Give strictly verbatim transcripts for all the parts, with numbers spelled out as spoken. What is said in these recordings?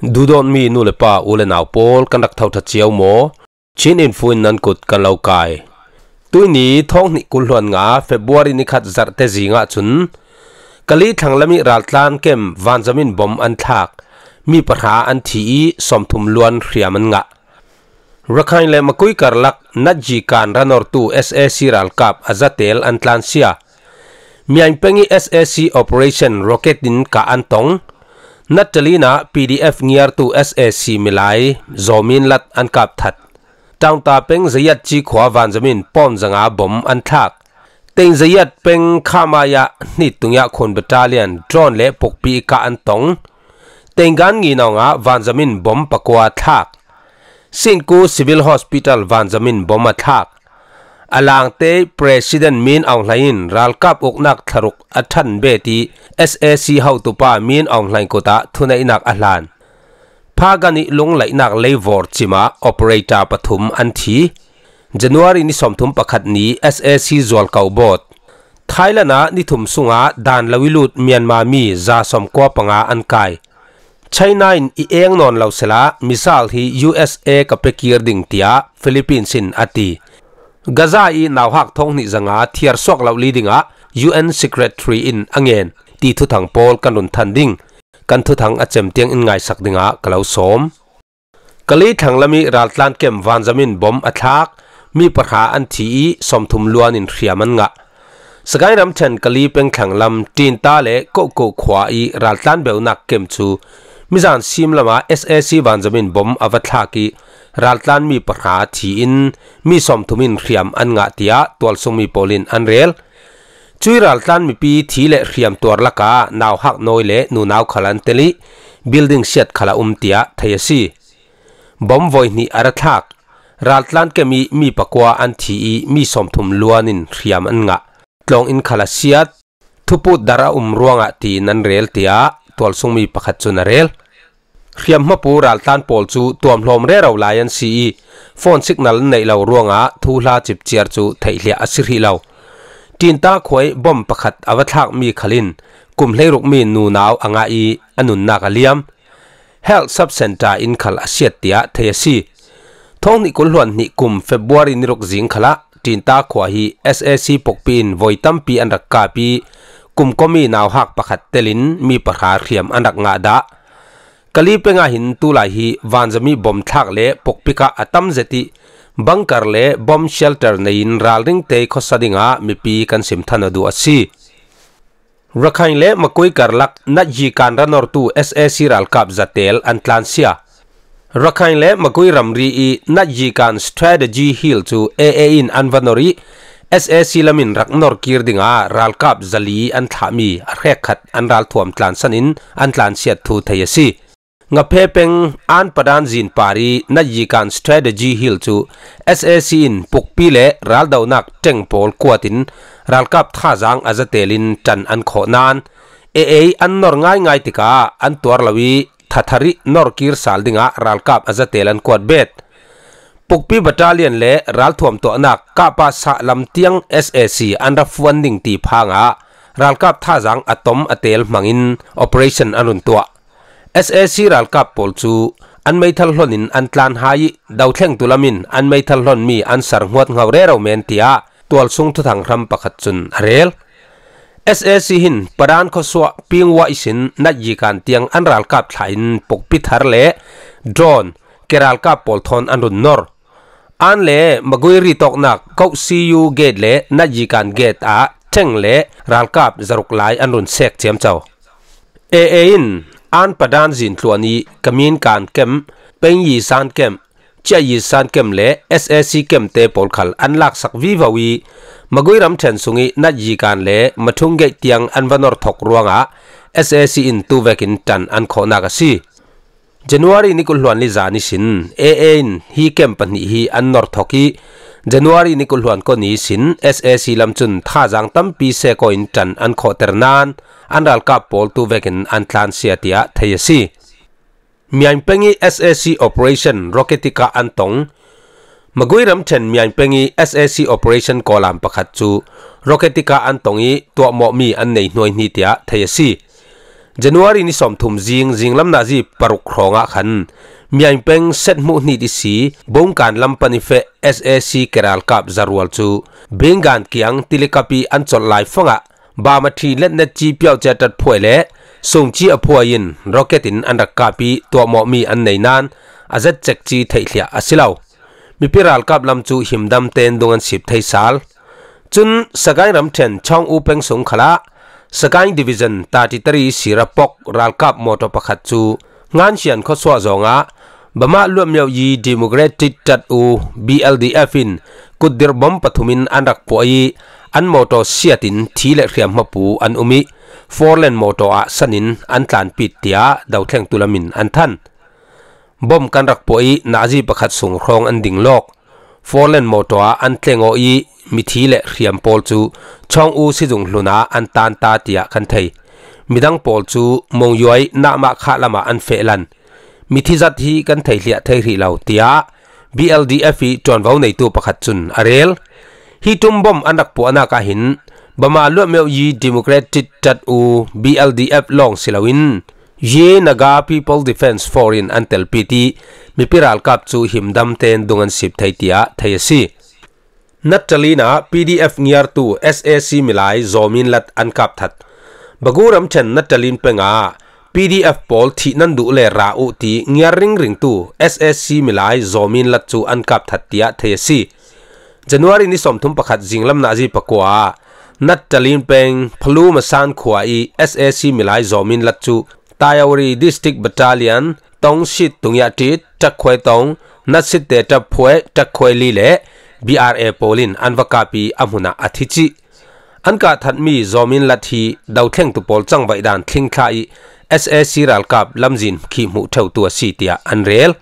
Duhdawtmi nu le pa, u le nau pawl, kan rak tho ṭha cio maw? Chin Info in nan kut kan lo kai. Tuihni thawng hnih kul hluan nga February ni khat zarhte zingah cun Kali thlanglami raltlan kem vanzamin bom an thlak, mi pahra an thi ih sawmthum luan hriam an ngah. Rakhine le Makui karlak Natyi kan ranortu S A C ralkap a zatel an tlansia. Myaing peng ih S A C Operation Rocket in kah an tong. Nattalina P D F ngiartu S A C milai zawmin lat an kap that. Taungta peng Zayat ci khua vanzamin pawm zanga bom an thlak. Teng Zayat peng Khamaya hnit tungiah khun battalion drone le pukpi ih kah an tong. Teng Gan nginawngah vanzamin bom pakua thlak. Sinku Civil Hospital vanzamin bom a thlak. A langte President Min Aung Hlaing in ralkap uknak thlaruk a ṭhan bet ih S A C hotupa Min Aung Hlaing kutah thuneihnak a hlan. Phagan ih lunglaihnak leivor cimah operator pathum an thi. January ni sawmthum pakhat ni S A C zualko bawt. Thailand ah ni thum sungah dan lo ih lut Myanmar mi za sawmkua panga an kai. China in i eng nawn lo sela missile hi U S A ka pekir ding, tiah Philippines in a ti. Gaza ih nauhak thawng hnih zanga thiar suak lo li dingah U N Secretary in a ngen ti thuthang pawl kan run than ding. Kan thuthang a cem tiang in ngaisak dingah ka lo sawm. Kali thlanglami raltlan kem vanzamin bom a thlak, mi pahra an thi ih sawmthum luan in hriam an ngah. Sagaing ramṭhen Kali peng thlanglam Tinta le Kohkoh khua ih raltlan beunak kem cu mizan sim lamah S A C vanzamin bom a va thlak ih raltlan mi pahra thi in mi sawmthum in hriam an ngah, tiah tualsungmi pawl in an rel. Cuih raltlan mipi thi le hriam tuar lakah nauhak nawi le nunau khal an tel ih building siat khal a um, tiah thei a si. Bom voi hnih a ra thlak. Raltlan kem ih mi pakua an thi ih mi sawmthum luan in hriam an ngah. Tlawng inn khal a siat. Thuput dar a um ruangah tiin an rel, tiah tualsungmi pakhat cun a rel. Hriamhmapu raltlan pawl cu tuamhlawm rero lai an si ih phone signal an neih lo ruangah thuhla cipciar cu theihliah a si hrih lo. Tinta khua ih bom pakhat a va thlakmi khal in kum hleirukmi nunau a ngah ih a nunnak a liam. Health Sub Centre in khal a siat, tiah thei a si. Thawng hnih kul hluan hnih kum February ni ruk zing khalah Tinta khua hi S A C pukpi in voi tampi an rak kap ih kumkawmi nauhak pakhat telin mi pahra hriam an rak ngah dah. Kali peng ah hin tulai hi vanzami bom thlak le pukpi kah a tam zet ih bunker le bomb shelter nei in ralring te khuasa dingah mipi kan sim than aw duh a si. Rakhine le Makui karlak Natyi kan ranortu S A C ralkap zatel an tlansia. Rakhine le Makui ramri ih Natyi kan Strategy Hill cu A A in an va nor ih S A C lamin rak nor kir dingah ralkap zali an thlahmi a hrekkhat an ralthuam tlansan in an tlansiat thu thei a si. Ngaphe peng An Padan zin par ih Natyi kan Strategy Hill cu S A C in pukpi le raldonak ṭeng pawl kuat in ralkap thazaang a zatel in ṭan an khawh nain A A an nor ngaingai tikah an tuar lo ih thathar ih nor kir sal dingah ralkap a zatel an kuat bet. Pukpi battalion le ralthuam tuahnak kahpah sah lam tiang S A C an ra fuan ding ti phangah ralkap thazaang a tom a tel hmangin operation an run tuah. S A C ralkap pawl cu an meithal hlon in an tlan hai ih dothlengtu lam in an meithal hlonmi an sar hmuat ngho rero men, tiah tualsung thuthang hram pakhat cun a rel. S A C hin Padan khuasuah Pingwa ihsin Natyi kan tiang an ralkap thlah in pukpi thar le drone ke ralkap pawl thawn an run nor. An le Magui ritawknak Koh C U gate le Natyi kan gate ah ṭheng le ralkap zaruk lai an run sek ciamco. A A in An Padan zin tluan ih Kamin kan kem, Pengyi san kem, Ciahyi san kem le S A C kem te pawl khal an laksak vivo ih Magui ramṭhen sungih Natyi kan le Mathung gate tiang an va nor thok ruangah S A C in tu vekin ṭan an khawhnak a si. January ni kul hluan li zan ihsin A A in hi kem pahnih hi an nor thok ih January ni kul hluan kua ni ihsin S A C lam cun thazaang tampi sekaw in ṭan an khawhter nain an ralkap pawl tu vekin an tlansia, tiah thei a si. Myaing peng ih S A C Operation Rocket ih kah an tong. Magui ramṭhen Myaing peng ih S A C Operation kawlam pakhat cu rocket ih kah an tong ih tuahmawhmi an nei hnuaihni, tiah thei a si. January ni sawmthum zing, zinglam nazi paruk hrawngah khan Myaing peng Setmuh Hnit isi Bungkan lam pan i feh S A C keralkap zarual cu Binggan kiang tilikap i an colh lai fangah Bamathi letnet ci piauhcia tat phuai le sungci a phuai in rocket in an rak kap i tuahmawhmi an nei nain a zet cek ci theihliah a si lo. Mipi ralkap lam cu himdam tein dung an sip thei sal. Cun Sagaing ramṭhen Chawng U peng sung khalah Sagaing Division tatitari Sirapok ralkap mawṭaw pakhat cu Ngansian khuasuah zawngah Bamah luatmiau yi Democratic Tat U B L D F in kutdirh bom pathum in an rak puah i an mawṭaw siat in thi le hriamhma pu an um i four lane mawṭaw ah san in an tlanpit tiah dothlengtu lam in an than. Bom kan rak puah i nazi pakhat sung hrawng an ding lawk. Four lane mawṭaw ah an tleng aw i mithi le hriam pawl cu Chawng U sizung hlun ah an tan ta tiah kan thei. Midang pawl cu Monywa nahmah khah lam ah an fehlan. Mithi zat hi kan theihliah thei rih lo tiah B L D F i ṭuanvo neitu pakhat cun a rel. Hi ṭum bom an rak puahnak ah hin Bama luatmiau yi Democratic Tat U B L D F lawng si loin Ye Naga People Defence Force in an telpit i mipi ralkap cu himdam tein dung an sip thei tiah thei a si. Nattalin ah P D F ngiartu S A C milai zawmin lat an kap that. Bagu ramṭhen Nattalin peng ah P D F pawl thih nan duh le ra uh ti ngiar ringringtu S A C milai zawmin lat cu an kap that tiah thei a si. January ni sawmthum pakhat zinglam nazi pakua ah Nattalin peng Phalu Masan khua i S A C milai zawmin lat cu Tayawri District Battalion, Tongsit Tungyahtit, Takhwai Tong, Natsitte Taphwai, Takhwai Li le B R A pawl in an va kap i a hmun ah a thi cih. An kah thatmi zawmin lat hi dothlengtu pawl cangvaih dan thlingthla i S A C ralkap lamzin khi hmuh ṭheutu a si tiah an rel.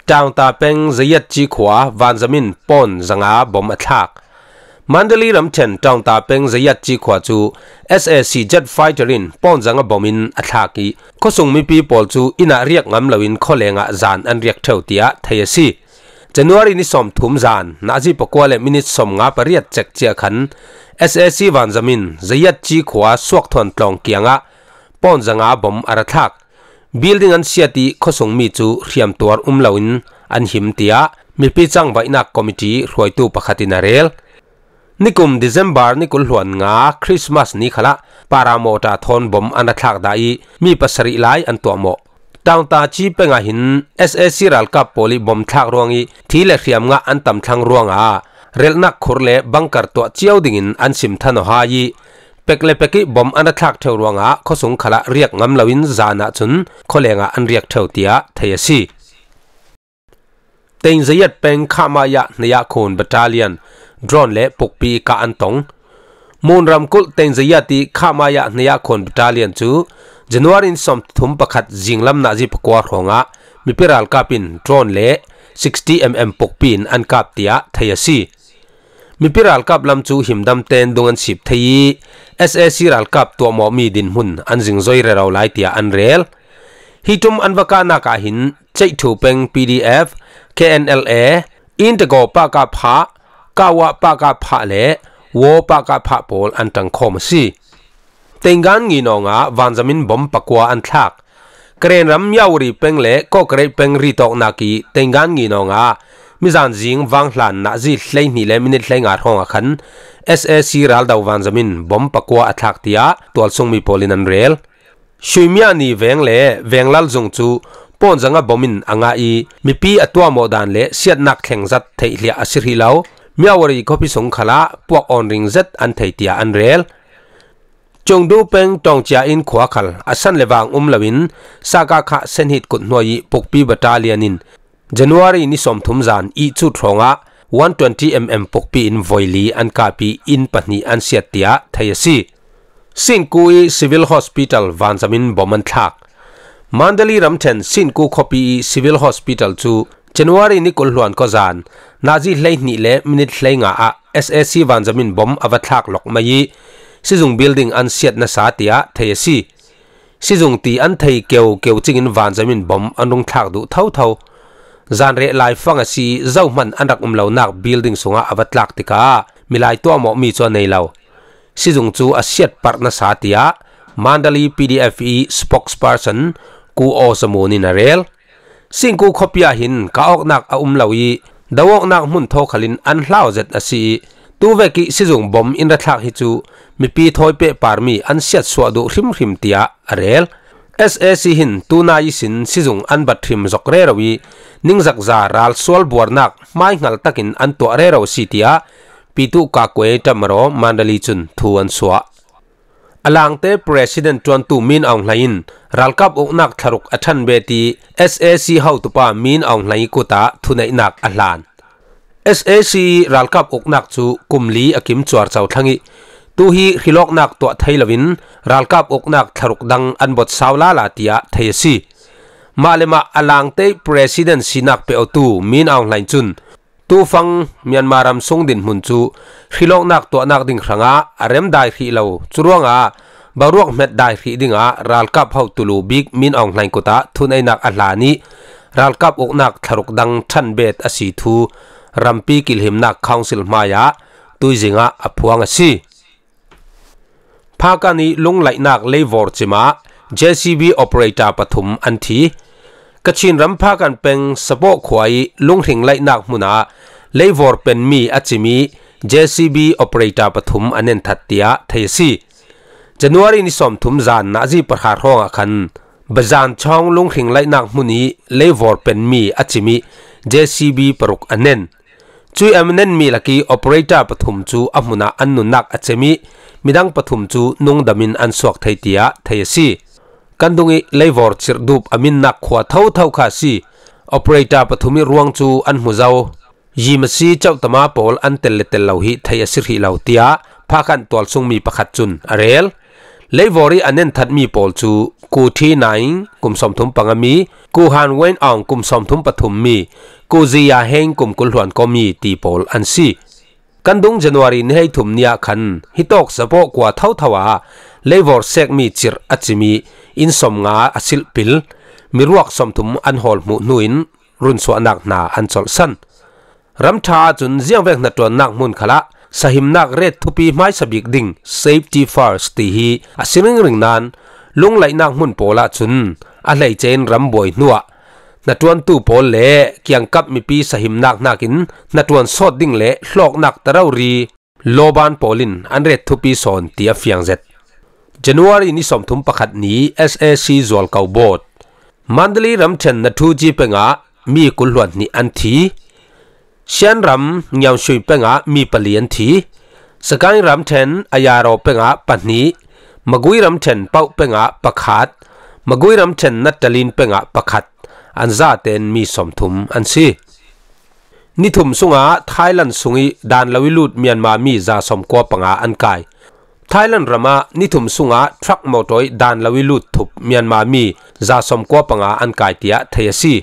Ṭaungta peng Zayat ci khua vanzam in pawn zanga bom a thlak. Mandalay ramṭhen Ṭaungta peng Zayat ci khua cu S A C jet fighter in pawn zanga bom in a thlak i khuasung mipi pawl cu inn ah riak ngam loin khualeng ah zan an riak ṭheu tiah thei a si. January ni sawmthum zan nazi pakua le minit sawmnga pariat cek cia khan S A C vanzam in Zayat ci khua Suakthuan tlawng kiangah pawn zanga bom a ra thlak. Building an siat i khuasungmi cu hriamtuar um loin an him, tiah mipi cangvaihnak committee hruaitu pakhat in a rel. Nikum December ni kul hluan nga Christmas ni khalah paramawta thawn bom an a thlak dah i mi pasarih lai an tuahmawh. Ṭaungta ci peng ah hin S A C ralkap pawl i bom thlak ruang i thi le hriam ngah an tam thlang ruangah relhnak khur le bunker tuah cio dingin an sim than aw hai i pek le pek i bom an a thlak ṭheu ruangah khuasung khalah riak ngam loin zan ah cun khualeng ah an riak ṭheu tiah thei a si. Tein Zayat peng Khamaya hnei ah khun battalion drone le pukpi i kah an tong. Mun ramkulh Tein Zayat i Khamaya hnei ah khun battalion cu January ni sawmthum pakhat zinglam nazi pakua hrawngah mipi ralkap in drone le sixty M M pukpi in an kap tiah thei a si. Mipi ralkap lam cu himdam tein dung an sip thei i S A C ralkap tuahmawhmi dinhmun an zingzoi rero lai tiah an rel. Hi ṭum an va kahnak ah hin Ceih Thu peng P D F, K N L A, Intagaw Paka Phah, Kawa Paka Phah le Wo Paka Phah pawl an ṭangkhawm a si. Tenggan nginawng ah vanzam in bom pakua an thlak. Karen ram Myawaddy peng le Kawkareih peng ritawknak i Tenggan nginawng ah mizan zing vanghlan nazi hleihnih le minit hleinga hrawng ah khan S A C raldo vanzam in bom pakua a thlak tiah tualsungmi pawl in an rel. Shuimia ni veng le venglal zung cu pawn zanga bom in a ngah i mipi a tuahmawh dan le siatnak thleng zat theihliah a si hrih lo. Myawaddy khuapi sung khalah puak awn ring zet an thei tiah an rel. Cungdu peng Ṭawngcia in khua khal a san le vang um loin Sakakha Senhit kut hnuai i pukpi battalion in January ni sawmthum zan i cu hrawngah one twenty M M pukpi in voili an kap i inn pahnih an siat tiah thei a si. Sinku i Civil Hospital vanzam in bom an thlak. Mandalay ramṭhen Sinku khuapi i Civil Hospital cu January ni kul hluan kua zan nazi hleihnih le minit hleinga ah S A C vanzam in bom a va thlak lawk mai i sizung building an siat nasa tiah thei a si. Sizung ti an thei keu keu cingin vanzam in bom an rung thlak duh thotho. Zanreh laifang a si i zohman an rak um lonak building sungah a va tlak tikah milai tuahmawhmi cu a nei lo. Sizung cu a siat parh nasa tiah Mandalay P D F i spokesperson Ku Aw Za Moon in a rel. Singku khuapi ah hin kah awknak a um lo i, do awknak hmun thaw khalin an hlau zet a si i, tuvek i sizung bom in ra thlak hi cu mipi thawi pehparmi an siatsuah duh hrimhrim tiah a rel. S A C hin tunai ihsin sizung an bat hrim zok rero i, ningzakza ralsual buarnak hmaihngal takin an tuah rero a si tiah Pyithu Kakway Tamaro Mandalay cun thu an suah. A Langte President ṭuantu Min Aung Hlaing in ralkap uknak thlaruk a ṭhan bet i S A C hotupa Min Aung Hlaing kut ah thuneihnak a hlan. S A C i ralkap uknak cu kum li a kim cuarco thlang i, tu hi hrilawknak tuah thei loin ralkap uknak thlaruk dang an bot sau lala tiah thei a si. Mah le mah a Langte President sinak pe awtu Min Aung Hlaing cun tufang Myanmar ram sung dinhmun cu hrilawknak tuahnak ding hrangah a remdai hrih lo. Curuangah boruak hmet dai hrih dingah ralkap hotu lu bik Min Aung Hlaing kut ah thuneihnak a hlan i, ralkap uknak thlaruk dang ṭhan bet a si thu rampi kilhimnak council hmaiah tuizing ah a phuang a si. Phakan i lunglaihnak leivor cim ah J C B operator pathum an thi. Kachin ram Phakan peng Sapoh khua i lunghring laihnak hmun ah leivor penmi a cim i J C B operator pathum a nen that tiah thei a si. January ni sawmthum zan nazi pahra hrawngah khan Bazan Chawng lunghring laihnak hmun i leivor penmi a cim i J C B paruk a nen. Cui a nenmi lak i operator pathum cu a hmun ah an nunnak a cem i midang pathum cu nungdam in an suak thei tiah thei a si. Kan dung i leivor cirhdup a minnak khua thotho kha a si. Operator pathum i ruang cu an hmu zo. Yimasi cauhtama pawl an tel le tel lo hi thei a si hrih lo tiah Phakan tualsungmi pakhat cun a rel. Leivor i a nen thatmi pawl cu Ku Thi Naing kum sawmthum panga mi, Ku Han Wen Aung kum sawmthum pathum mi, Ku Zi Ya Heng kum kul hluan kua mi ti pawl an si. Kan dung January ni hei thum ni ah khan hitawk Sapoh kua thotho ah leivor sekmi cirh a cim i inn sawmnga a silh pil, miruak sawmthum an hawl hmuh hnu in runsuahnak hna an colhsan. Ramṭha ahcun ziangvek hnaṭuannak hmun khalah sahimnak ret thupi hmaisa bik ding, safety first, ti hi a si ringring nain, lunglaihnak hmun pawl ahcun a hleice in ram buai hnuah hnaṭuantu pawl le kiangkap mipi sahimnak hnakin hnaṭuan sawt ding le hlawknak tarori lawban pawl in an ret thupi sawn ti a fiang zet. January ni sawmthum pakhat ni S A C zualko bawt. Mandalay ramṭhen Nathuji pengah mi kul hluan hnih an thi. Shan ram Ngiangshui pengah mi pali an thi. Sagaing ramṭhen Ayaro pengah pahnih, Magui ramṭhen Pauh pengah pakhat, Magui ramṭhen Natalin pengah pakhat, an zaten mi sawmthum an si. Ni thum sungah Thailand sung i dan lo i lut Myanmar mi za sawmkua panga an kai. Thailand ram ah ni thum sungah truck motor i dan lo i lut thup Myanmar mi za sawmkua panga an kai tiah thei a si.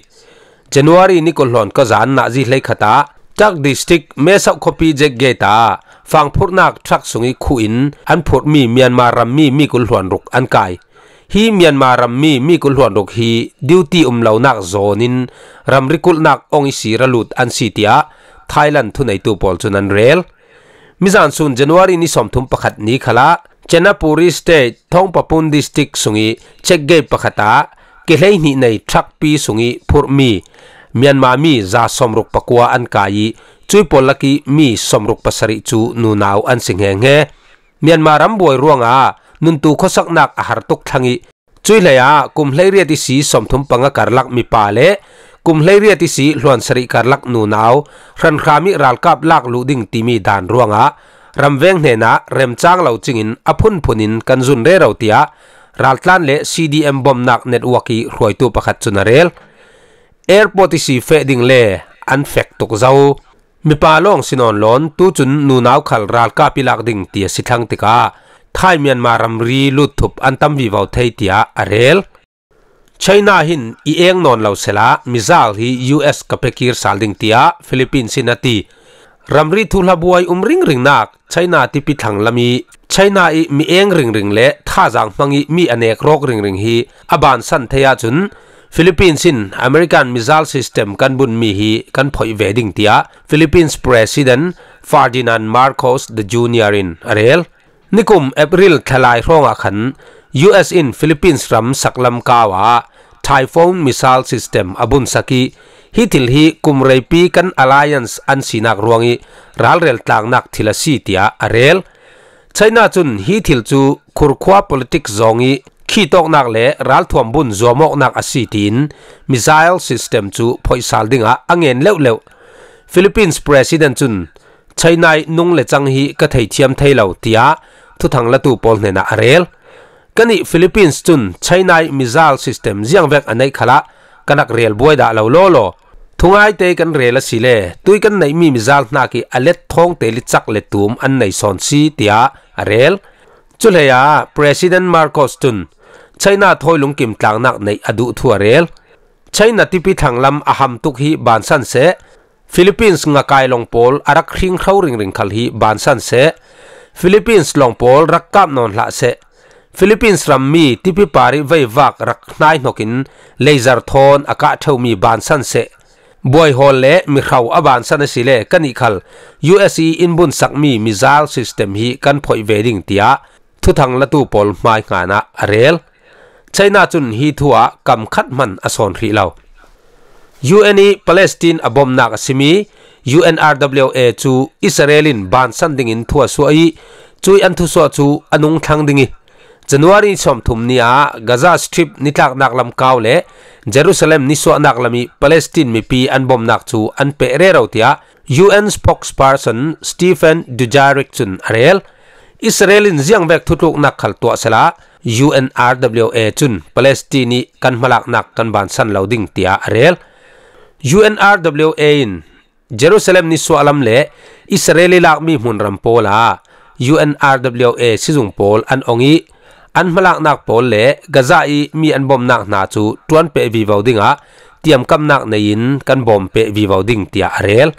January ni kul hluan kua zan nazi hleikhat ah Tak District Mae Sot khuapi Jack Gate ah fangphurhnak truck sung i khuh in an phurhmi Myanmar rammi mi kul hluan ruk an kai. Hi Myanmar rammi mi kul hluan ruk hi duty um lonak zawn in ramri kulhnak ong i si ra lut an si tiah Thailand thuneitu pawl cun an rel. Mizan sun January ni sawmthum pakhat ni khalah Chanthaburi State Thongpabun District sung i check gate pakhat ah ke hleihnih nei truck pi sung i phurhmi Myanmar mi za sawmruk pakua an kai i cui pawl lak i mi sawmruk pasarih cu nunau an si hngehnge. Myanmar ram buai ruangah nuntu khuasaknak a har tuk thlang i cui hlei ah kum hleiriat i si sawmthum panga karlak mipa le kum hleiriat i si hluan sarih karlak nunau hranhram i ralkap lak luh ding timi dan ruangah ramveng hnenah remcang lo cingin a phunphun in kan zun rero tiah raltlan le C D M bomnak network i hruaitu pakhat cun a rel. Airport i si feh ding le an fek tuk zo. Mipa lawng si nawn lawn, tucun nunau khal ralkap i lak ding ti a si thlang tikah Thai Myanmar ramri lut thup an tam vivo thei tiah a rel. China hin i eng nawn lo sela mizal hi U S ka pekir sal ding tiah Philippines in a ti. Ramri thuhla buai um ringringnak China tipi thlang lam i China i mi eng ringring le thazaang hmang i mi a nek rawk ringring hi a bansan thei ahcun Philippines in American missile system kan bunmi hi kan phoih ve ding tiah Philippines President Ferdinand Marcos the Junior in a rel. Nikum April thlalai hrawngah khan U S in Philippines ram saklam kau ah Typhoon missile system a bunsak ih, hi thil hi kum reipi kan alliance an sinak ruangih ralrel tlangnak thil a si, tiah a rel. China cun hi thil cu khurkhua politics zawngih khitawknak le ralthuam bun zuamawknak a si tiin missile system cu phoihsal dingah a ngen leuhleuh. Philippines President cun China ih nung le cang hi ka theithiam thei lo, tiah thuthang latu pawl hnenah a rel. Kan ih Philippines cun China ih missile system ziangvek a neih khalah kan rak rel buai dah lo lawlaw. Thungaite kan rel asile tui kan neihmi missile hnak ih a let thawngte licak le tum an nei sawn si, tiah a rel. Cuhleiah President Marcos cun China thawi lungkim tlangnak neih a duh thu a rel. China tipi thlanglam a ham tuk hi bansan seh, Philippines ngakai lawng pawl a rak hringhro ringring khal hi bansan seh, Philippines lawng pawl rak kap nawn hlah seh, Philippines rammi tipi par ih veivak rak hnai hnokin laser thawn a kah ṭheumi bansan seh, buaihawl le mihro a bansan asile kan ih khal U S ih in bunsakmi missile system hi kan phoih ve ding, tiah thuthang latu pawl hmai hnganah a rel. China cun hi thu ah kam khat hman a sawn hrih lo. U N ih Palestine a bomnak a simi U N R W A cu Israel in bansan dingin thu a suah ih, cuih an thusuah cu a nung thlang ding ih, January sawmthum ni ah Gaza Strip nitlaknak lam kau le Jerusalem nisuahnak lam ih Palestine mipi an bomnak cu an peh rero, tiah U N spokesperson Stephen Dujarric cun a rel. Israel in ziangvek thutluknak khal tuah sehla U N R W A cun Palestine ih kan hmalaknak kan bansan lo ding, tiah a rel. U N R W A in Jerusalem nisuah lam le Israel ih lakmi hmunram pawl ah U N R W A sizung pawl an ong ih, an hmalaknak pawl le Gaza ih mi an bomnak hna cu ṭuanpeh vivo dingah tiamkamnak nei in kan bawm peh vivo ding, tiah a rel.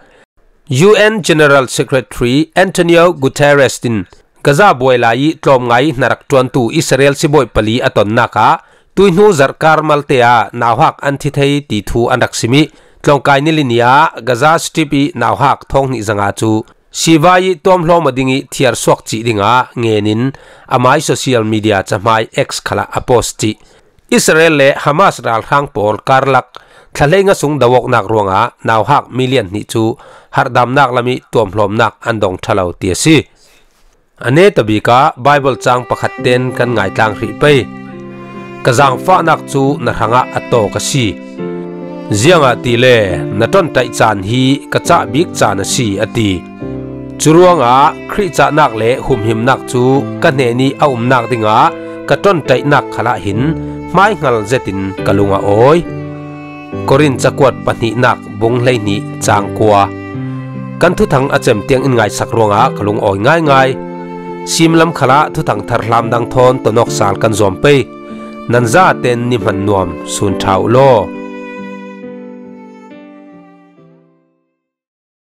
U N General Secretary Antonio Guterres in Gaza buai lai ih tlawmngai ih hnarak ṭuantu Israel sibawi pali a tonnak ah tuihnu zarhkar malte ah nauhak an thi thei ti thu an rak sim ih, tlawngkai ni li ni ah Gaza Strip ih nauhak thawng hnih zanga cu sivai ih tuamhlawm aw ding ih thiar suak cih dingah ngen in amai social media cahmai X khalah a post cih. Israel le Hamas ralhrang pawl karlak thla hleinga sung do awknak ruangah nauhak milian hnih cu harhdamnak lam ih tuamhlawmnak an dong ṭha lo ti a si. A netabik ah Baibal caang pakhat ten kan ngaitlang hrih pei. Ka zaangfahnak cu na hrangah a tawk a si. Ziangahtile na ṭonṭaih caan hi ka cah bik caan a si, a ti. Curuangah Khrih cahnak le humhimnak cu ka hnenih a umnak dingah ka ṭonṭaihnak khalah hin hmaihngal zetin ka lung a awi. Korin cakuat pahnihnak bung hleihnih caang kua. Kan thuthang a cem tiang in ngaisak ruangah ka lung awi ngaingai. Simlam khalah thuthang thar hlamdang thawn tonawk sal kan zuam pei. Nan zaten ni hman nuam sun ṭha uh law.